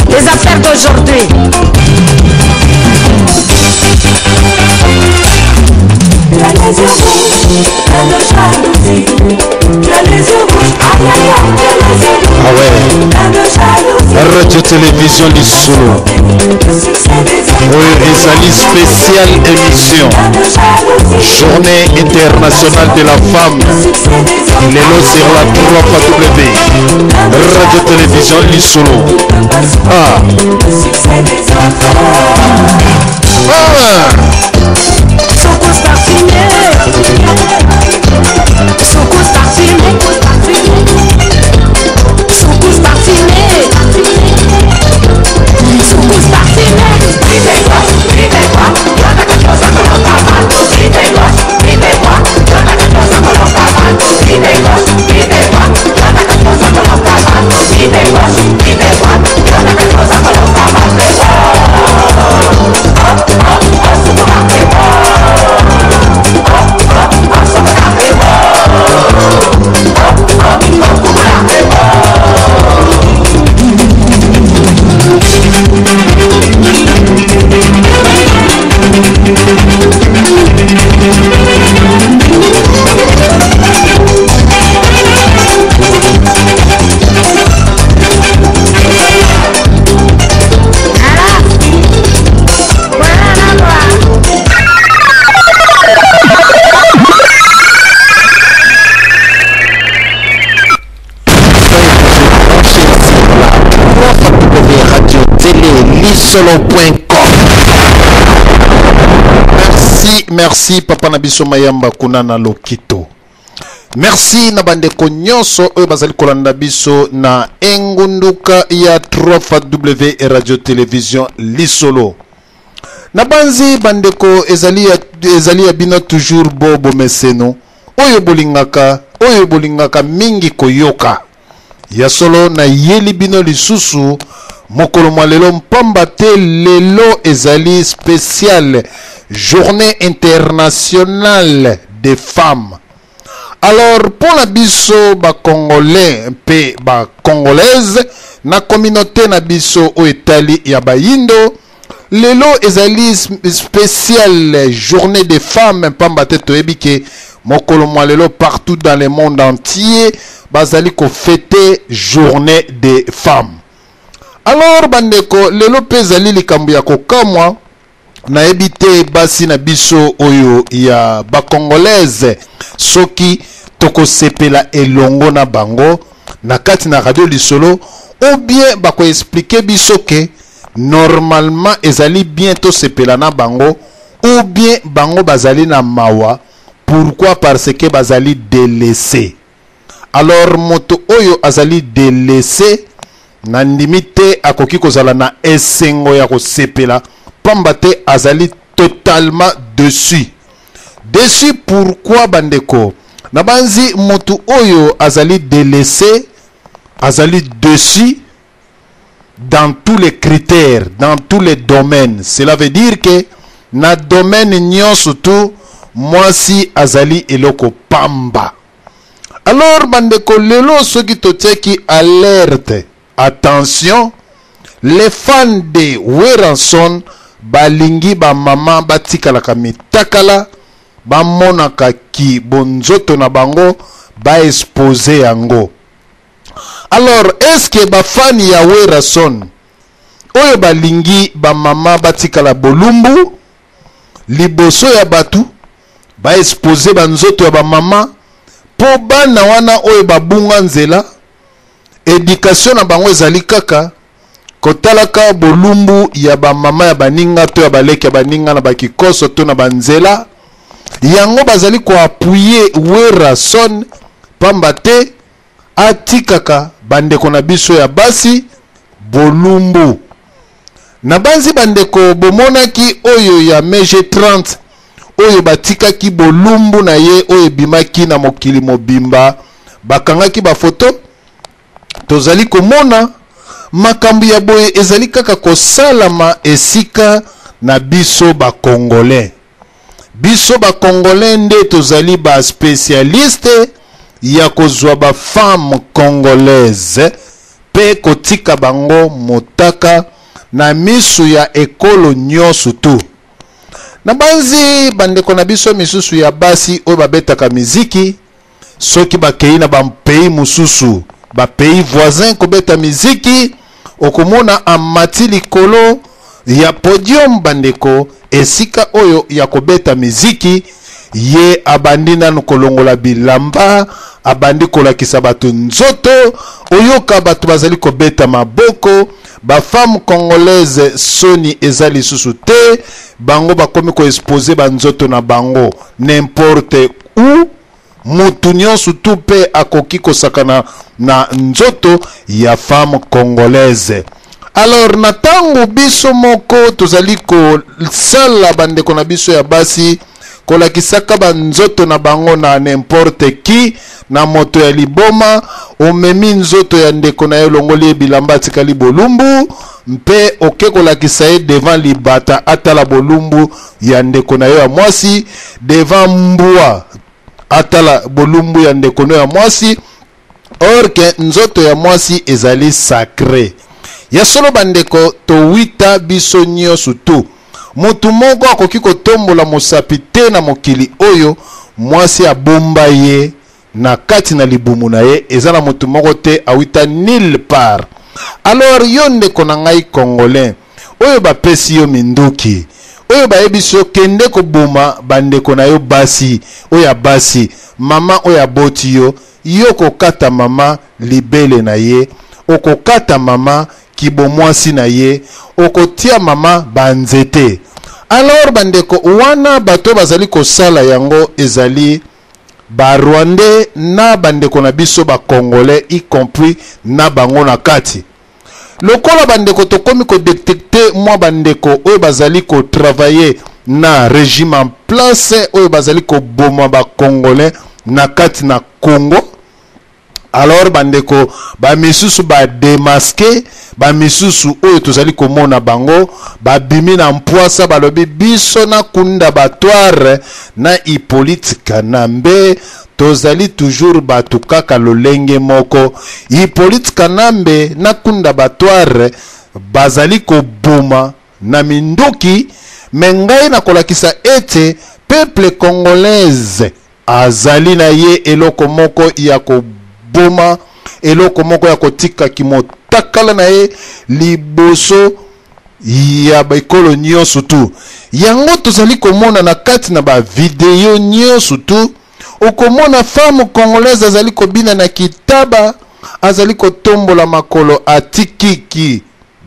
Les affaires d'aujourd'hui. Tu as les yeux rouges, plein de jalousie. Tu as les yeux rouges, aïe aïe aïe, tu as les yeux rouges. Ah ouais. Plein de jalousie. Radio Télévision Lisolo. Le succès des autres. Oyo ezali spéciale émission. Plein de jalousie. Journée internationale de la femme. Le succès des autres. Lelo sur la 3 W. Radio Télévision Lisolo. Ah. Le succès des autres. Ah. Soukous parfumé. Soukous parfumé. Soukous parfumé. Soukous parfumé. www.radiotélélisolo.com Merci, merci papa na biso Mayamba kuna na Lokito. Merci na bandeko nyonso oyo bazali kolanda biso na engunduka ya 3W Radio Télévision Lisolo. Nabanzi bandeko ezali ya, ezali ya bino toujours bo bomeseno oyo bolingaka oyo bolingaka mingi koyoka. Ya solo nayeli bino lisusu mokolo mwa lelo mpamba te lelo ezali spéciale journée internationale des femmes. Alors mpo na biso bacongolais mpe bacongolaise na communauté na biso oyo etali ya bayindo, lelo ezali spéciale journée des femmes mpamba te toyebi ke mokolo mwa lelo partout dans le monde entier bazali kofete journée des femmes. Alors bandeko, lelo mpe ezali likambo ya kokamwa. Nayebi te basi na biso oyo ya bacongolaise soki tokosepela elongo na bango na kati na radio Lisolo ou bien bakoexplike biso ke normalement ezali bien tosepela na bango ou bien bango bazali na mawa. Pourquoi? Parce que bazali délaissé. Alors moto oyo azali délaissé, nandimi te akoki kozala na esengo ya kosepela pamba te azali totalement dessus. Déçu pourquoi bandeko? Nabanzi moto oyo azali délaissé azali déçu dans tous les critères, dans tous les domaines. Cela veut dire que na domaine nyonso tu mwasi azali eloko pamba. Alors bandeko, lelo soki totiaki alerte, attention, les fans de Werrason balingi bamama batikalaka mitakala, bamonaka ki bonzoto na bango, baexpose yango. Alors est-ce que bafani ya Werrason oyo balingi bamama batikala bolumbu liboso ya bato, baexpose banzoto ya bamama mpo bana wana oyo babunga nzela, éducation na bango ezali kaka kotalaka bolumbu ya bamama ya baninga to ya baleki ya baninga na bakikoso to na banzela yango, bazali koappuyer Werrason pamba te atikaka bandeko na biso ya basi bolumbu. Nabanzi bandeko bomonaki oyo ya MG 30 oyo batikaki bolumbu na ye oyo ebimaki na mokili mobimba, bakangaki bafoto. Tozali komona makambo ya boye ezali kaka kosalama esika na biso bakongolais. Biso bakongolais nde tozali baspécialiste. ya kozwa ba femmes congolaises mpe kotika bango motaka na misu ya ekolo nyonso tu. Nabanzi bandeko na biso misusu ya basi oyo babetaka miziki, soki bakei na ba pays mosusu, ba pays voisin kobeta miziki, okomona amati likolo ya podium bandeko, esika oyo ya kobeta miziki, ye abandi nanu kolongola bilamba, abandi kolakisa bato nzoto, oyoka bato bazali kobeta maboko. Ba femmes congolaises soni eza lisusu te, bango bakomi ko exposer ba nzoto na bango n'importe où, mutu nyonso tu mpe akoki kosakana na nzoto ya femme congolaise. Alors na tango biso moko tozali kosala bandeko na biso ya basi kolakisaka ba nzoto na bango na n'importe qui, na moto ya liboma, omemi nzoto ya ndeko na ye, olongoli ye bilamba, atikali bolumbu, mpe oke kolakisa ye devant libata, atala bolumbu ya ndeko na yo ya mwasi, devant mbwa, atala bolumbu ya ndeko na yo ya mwasi, or que nzoto ya mwasi ezali sacré. Ya solo bandeko, towita biso nyonso tu, motu moko akoki kotombola mosapi te na mokili oyo mwasi abomba ye na kati na libumu na ye, eza na motu moko te awita nulle part. Alors yo ndeko na ngai congolais oyo bapesi yo minduki, oyo bayebisi yo kende koboma bandeko na yo basi, oyo ya basi, mama oyo aboti yo, yo kokata mama libele na ye, okokata mama kibomwasi na ye, okotia mama banzete. Alors bandeko wana, bato bazali kosala yango ezali ba Rwandais na bandeko na biso ba Congolais, y compris na bango na kati. Lokola bandeko tokomi kodétecter mwa bandeko oyo bazali kotravailler na régime en place, oyo bazali koboma bacongolais na kati na Congo, alors bandeko bamisusu badémasquer, bamisusu oyo tozali komona bango babimi na mpwasa, balobi biso na kunda batware na Hippolyte Kanambe tozali toujours bato kaka lolenge moko. Hippolyte Kanambe na kunda batware bazali koboma na minduki, me ngai nakolakisa ete peuple congolaise azali na ye eloko moko ya koboma, eloko moko ya kotika kimotakala na ye liboso ya baekolo nyonso tu. Yango tozali komona na kati na bavideo nyonso tu, okomona femme congolaise azali kobina na kitaba, azali kotombola makolo, atikiki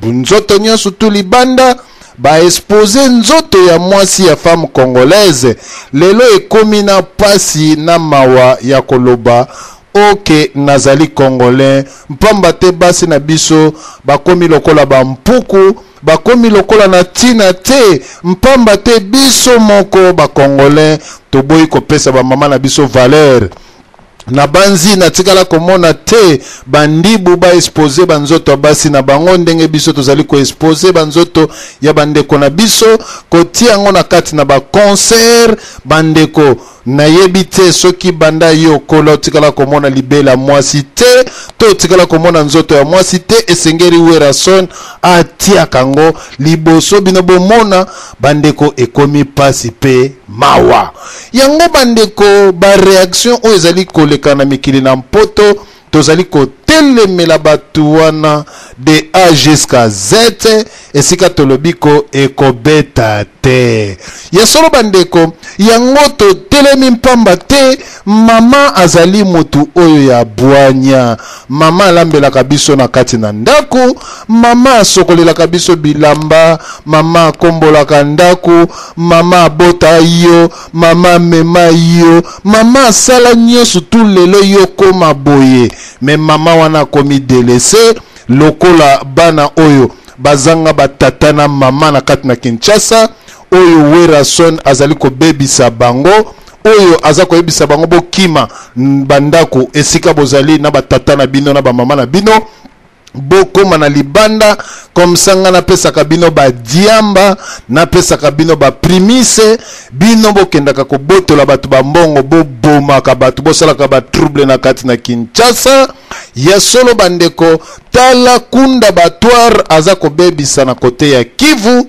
nzoto nyonso tu libanda, baexposer nzoto ya mwasi ya femme congolaise. Lelo ekomi na pasi na mawa ya koloba oke nazali congolais, mpamba te basi na biso bakomi lokola bampuku, bakomi lokola na ntina te, mpamba te biso moko bacongolais toboyi kopesa bamama na biso valeur. Na banzi natikala komona te bandibu baexposer banzoto ya basi na bango ndenge biso tozali koexposer banzoto ya bandeko na biso, kotia yango na kati na baconcert. Bandeko, nayebi te soki banda yo kola otikala komona libela ya mwasi te, to otikala komona nzoto ya mwasi te. Esengeli Werrason atiaka yango liboso bino bomona. Bandeko, ekomi mpasi mpe mawa. Yango bandeko, baréaction oyo ezali koleka na mikili na Mpoto, tozali kotelemela bato wana de A jusqu'à Z. Esika tolobi ko ekobeta te. Ya solo bandeko, yango totelemi mpamba te mama azali motu oyo ya bwanya. Mama alambelaka biso na kati na ndako, mama asokolelaka biso bilamba, mama akombolaka ndako, mama abota yo, mama amema yo, mama asala nyonso tu lelo yo koma boye. Me mama wana akomi délaissée lokola bana oyo bazanga batata na mama na kati na Kinshasa, oyo Werrason azali kobebisa bango, oyo aza koyebisa bango bokima bandako esika bozali na batata na bino na bamama na bino. Bokóma na libanda comme ça nga napesaka bino badiamba, napesaka bino baprimise. Bino bokendaka kobotola bato bambongo, bobomaka bato, bosalaka batrouble na kati na Kinshasa. Ya solo bandeko, tala Kunda Batware aza kobebisa na kote ya Kivu.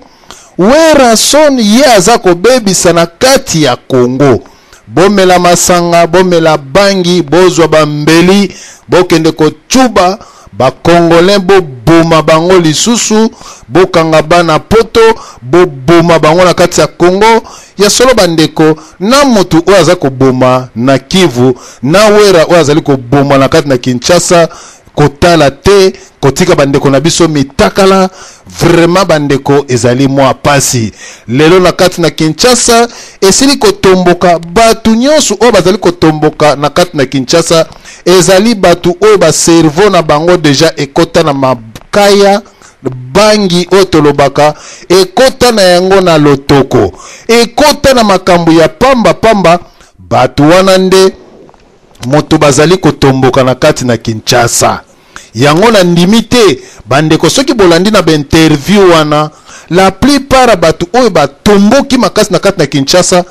Werrason ye aza kobebisa na kati ya Congo. Bomela masanga, bomela bangi, bozwa bambeli, bokende kocuba bacongolais, boboma bango lisusu, bokanga bana poto, boboma bango na kati ya Congo. Ya solo bandeko, na motu oyo aza koboma na Kivu, na Wera oyo azali koboma na kati na Kinshasa, kotala te, kotika bandeko na biso mitakala. Vraiment bandeko, ezali mwa pasi. Lelo na kati na Kinshasa esili kotomboka. Bato nyonso oyo bazali kotomboka na kati na Kinshasa ezali bato oyo bacerveau na bango déjà ekota na makaya bangi oyo tolobaka, ekota na yango na lotoko, ekota na makambo ya pamba-pamba. Bato wana nde moto bazali kotomboka na kati na Kinshasa. Yango na ndimi te bandeko, soki bolandi na bainterview wana, la plupart ya bato oyo batomboki makasi na kati na Kinshasa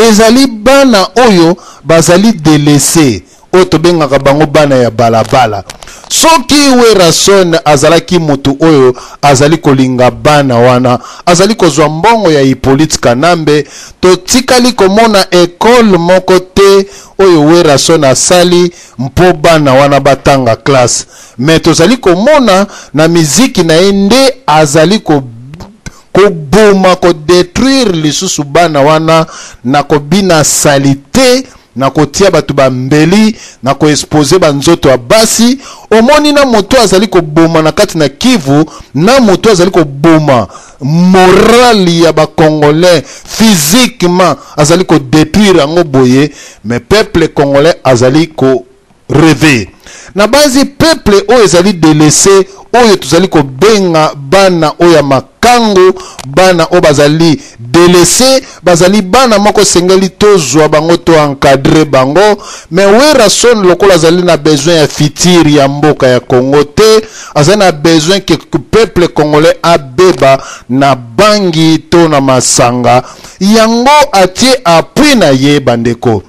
ezali bana oyo bazali délaissé, oyo tobengaka bango bana ya balabala. Soki Werrason azalaki motu oyo azali kolinga bana wana, azali kozwa mbongo ya Hippolyte Kanambe, totikali komona école moko te oyo Werrason asali mpo bana wana batanga classe. Mais tozali komona na miziki na ye nde azali koboma, kodétruire lisusu bana wana na kobina saleté, na kotia bato bambeli, na koexposer banzoto ya basi. Omoni, na moto azali koboma na kati na Kivu, na moto azali koboma morale ya bacongolais physiquement, azali kodétruire yango boye, mais peuple congolais azali korêver. Na basi, peuple oyo ezali délaissé, oyo tozali kobenga bana oyo ya makango, bana oyo bazali délaissé, bazali bana moko esengeli tozwa bango, to encadrer bango. Mais Werrason lokola azali na besoin ya futur ya mboka ya Congo te, azali na besoin ke peuple congolais abeba na bangi to na masanga, yango atie appui na ye. Bandeko,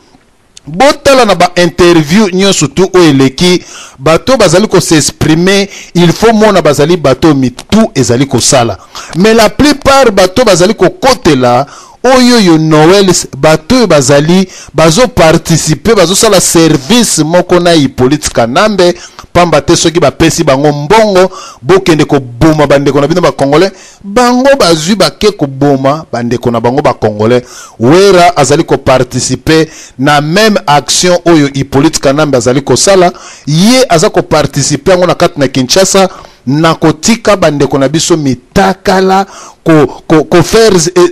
botala na bainterview nyonso tu oyo eleki, bato bazali kos'exprimer, il faut mona bazali bato mitu ezali kosala. Mais la plupart bato bazali kokotela oyo oyo Noel, bato oyo bazali bazoparticiper, bazosala service moko na Hippolyte Kanambe, pamba te soki bapesi bango mbongo, bokende koboma bandeko na bino bacongolais, bango bazwi, bake koboma bandeko na bango bacongolais. Wera azali koparticiper na même action oyo Hippolyte Kanambe azali kosala. Ye aza koparticiper yango na kati na Kinshasa, na kotika bandeko na biso mitakala, kofaire ko, ko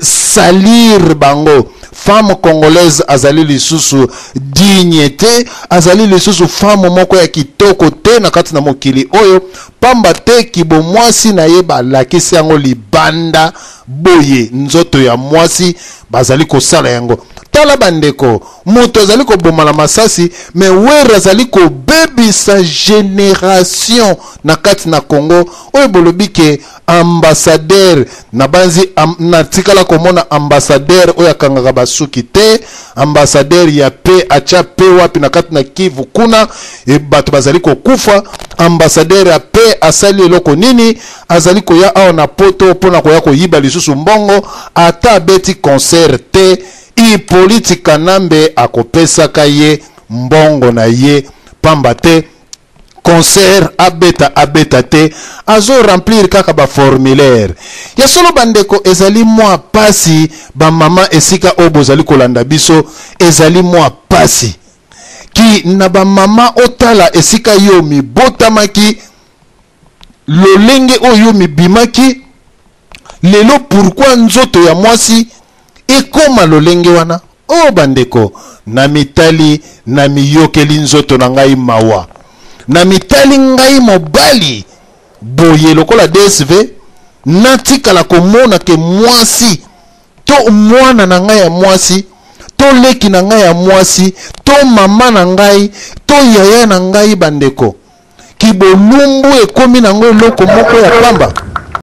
salir bango. Femme congolaise azali lisusu digne te, azali lisusu femme moko ya kitoko te na kati na mokili oyo, pamba te kibomwasi na ye balakisi yango libanda boye. Nzoto ya mwasi bazali kosala yango. Tala bandeko, moto azali koboma na masasi, mais Wera azali kobebisa génération na kati na Congo. Oyo bolobi ke ambassadeur na banzi natikala komona ambassadeur oyo akangaka basuki te. Ambassadeur ya pe atya pe wapi na kati na Kivu kuna e, bato bazali kokufa. Ambassadeur ya pe asali eloko nini? Azali koya awa na Poto mpona koya koyiba lisusu mbongo. Ata abeti concert te, Hippolyte Kanambe akopesaka ye mbongo na ye, pamba te concert abeta, abeta te, azoremplir kaka baformulaire. Ya solo bandeko, ezali mwa pasi. Bamama, esika oyo bozali kolanda biso, ezali mwa pasi ki na bamama. Otala esika yo mibotamaki, lolenge oyo mibimaki lelo. Pourquoi nzoto ya mwasi ekóma lolenge wana? Oyo bandeko, na mitali, na miyokeli nzoto na ngai mawa. Na mitali ngai mobali boye lokola DSV, natikala komona ke mwasi to mwana na ngai ya mwasi to leki na ngai ya mwasi to mama na ngai to yaya na ngai, bandeko, Kibolumbu ekomi nango eloko moko ya pamba.